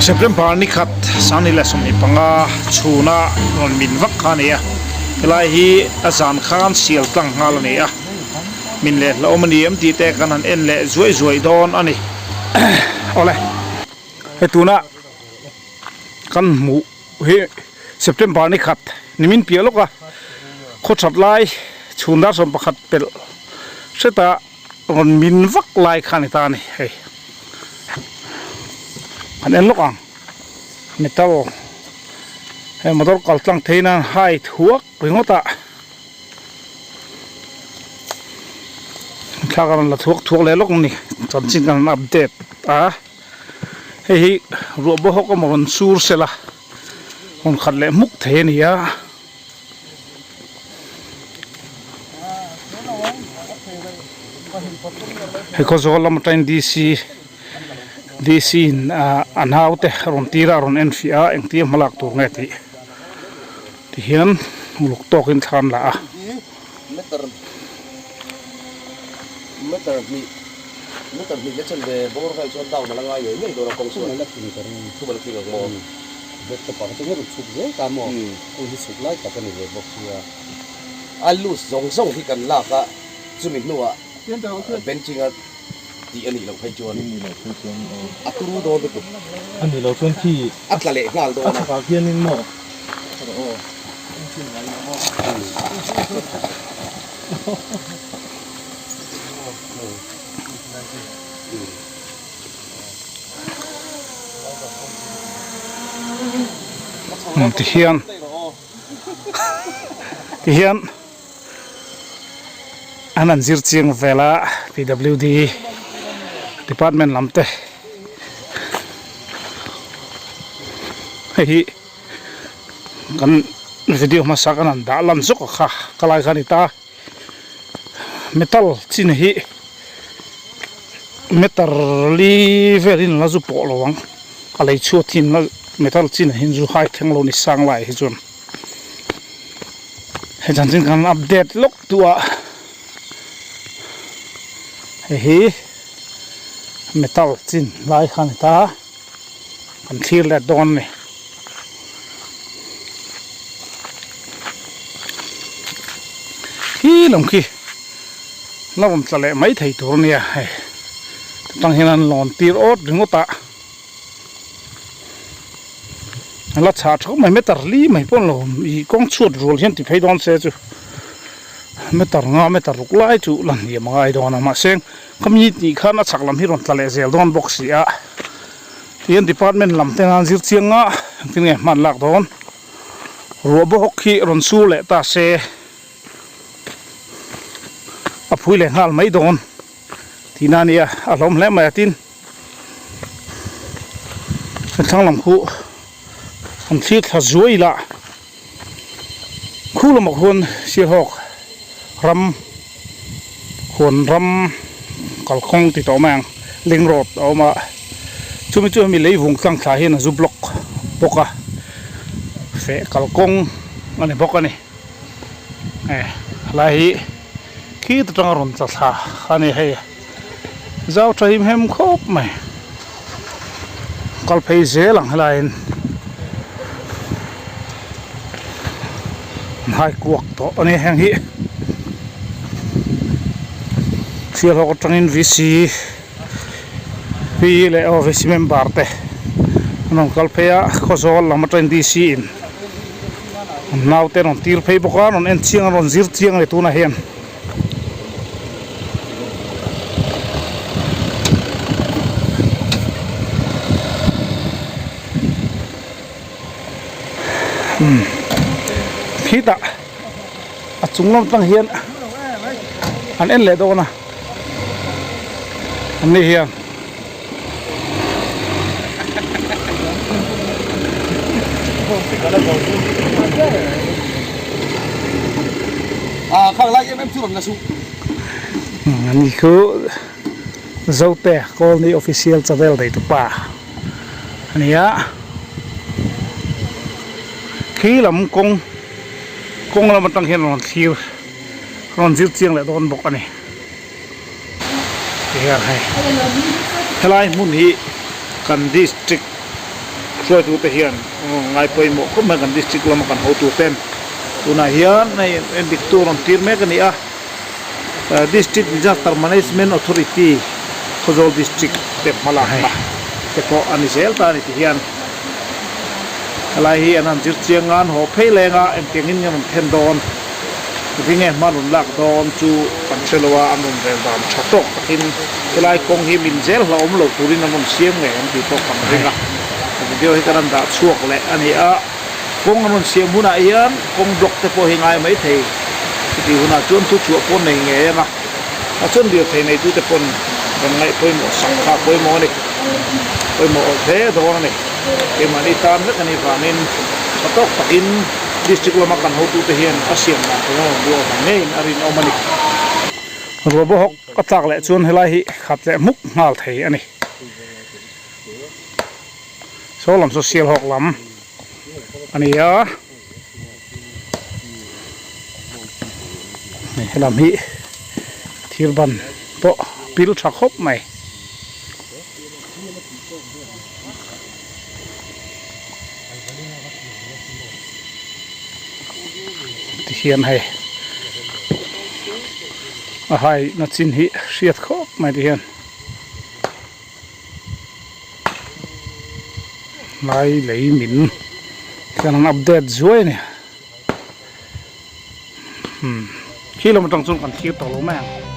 September ni khat Sangni leh 25 chhuna rawn min vak kha a ni a, helai hi a zan khan sial tlang nghal a ni a, min leh hlauhawm a ni em tih te kan han en leh zuai zuai dawn a ni. Awle, hei tuna kan hmuh hi September ni khat ni min piah lawk a, khaw that lai chhun dar 11 pelh hretah rawn min vak lai kha a ni ta a ni hei kan en lawk ang metal hei motor kal tlang thei nan hai thuak ringawt a thlalak a rawn la thuak thuak leh lawk a ni chanchin kan han update a hei hi ruah bawk hawk emaw rawn sur sela rawn khat leh hmuk thei a ni a. Hei khawzawl lam atangin DC DC in ah a naute a rawn tir a a rawn en fiah a engtia hma lak tur nge tih tihian uluk tawkin thla an la a. Bet ka pang chu nge rawn chhuk zel ta maw? Kung hi chhuk lai tak a ni ve bawk sia. A loose zawng zawng hi kan lak a, chumi hnuah benching a tih a nih loh phei chuan a turu dawn lutuk. A nih loh chuan khi a tla leh nghal dawn a. A chhakah khianin maw? Tihian tihian an han zir chiang vel a PWD department lam te hei hi kan video hmasa kan han dah lan zawk a kha ka lai kha a ni ta. Metal chin hi meter li velin la zu pawh lo ang a lei chhuat hi metal chin ah hian zu hai thleng lo ni sang lai hi chuan hei chan chin kan update lawk duh a hei hi metal chin lai kha a ni ta kan thlir let dawn a ni. Khi lam khi la rawn tla leh mai thei tur a nia hei chutang hian an lawn tir awt ringawt a a la chhah theuh mai meter li mai pawh a ni lo ih kawng chhuat rual hian ti phei dawn se chu meter nga meter ruk lai chu la hniam a ngai dawn a mahse khami tih khan a chhak lam hi rawn tla leh zel dawn bawk si a. Tihian department lam te nan zir chiang nga engtin nge hman lak dawn ruah bawk hi rawn sur leh ta se a phui leh nghal mai dawn tihna a nia a hlawm hle mai a tin kan thlang lam khu an thlir thla zuai ila khu lamah khuan Sialhawk ram huan ram kalkhawng ti tawh mai ang ling road a awm a chumi chu hemi leivung tlang thla hian a zu block bawk a feh kalkawng a ni bawk a ni eh helai hi khit atanga rawn tla thla a ni hei zau tha him hem khawp mai kal phei zel ang helaiin an hai kuak tawh a ni heng hi Sialhawk atangin VC P leh aw VC member te an rawn kal phei a Khawzawl lam atangin DC in an naute an rawn tir phei bawk a an rawn en chiang an rawn zir chiang a ni tunah hian. Khitah a chung lam tang hian an en leh dawn a an ni hian. Ani khu Zote Colony Official Channel nei tupa a ni a khi lam kawng kawng lam atang hian rawn thlir rawn zir chiang leh dawn bawk a ni. Tihian hei helai hmun hi kan district. Hruaitute hian ngai pawimawh khawp mai kan district lama kan hotuten tunah hian hei endiktu rawn tir mek a ni a District Disaster Management Authority Khawzawl District te hmalakna te pawh a ni zel ta a ni ti hian helai hi an han zir chiang a an haw phei leng a engtiangin nge rawn then dawn. Engtin nge hma rawn lak dawn chu kan hre lo a, an rawn rel dan tha tawk takin helai kawng hi min zel hlauhawm lo turin an rawn siam ngei ang tih pawh kan ring a. Video hi kan rawn dah chhuak leh a ni a, kawng an rawn siam hunah hian kawng block te pawh hi ngai mai thei chutih hunah chuan thu chhuah pawh nei ngei ang a, a chuan lirthei neitute pawn rawn ngaih pawimawh sak kha pawimawh a ni, pawimawh awlh hle dawn a ni. Keimahni tan vek a nih vangin tha tawk takin. District lama kan hotute hian a siam dan tur a rawn buah avang ngeiin a rinawm a ni. Ruahbawhawk a tlak leh chuan helai hi khat leh hmuk nghal thei a ni. Saw lam saw Sialhawk lam a ni a. Hei helam hi thir ban pawh pil tha khawp mai. Tihian hei a hai na chin hi hriat khawp mai tihian lai lei min hian an update zuai a ni umm khi lam atang chuan kan thlir tawh lo mai ang.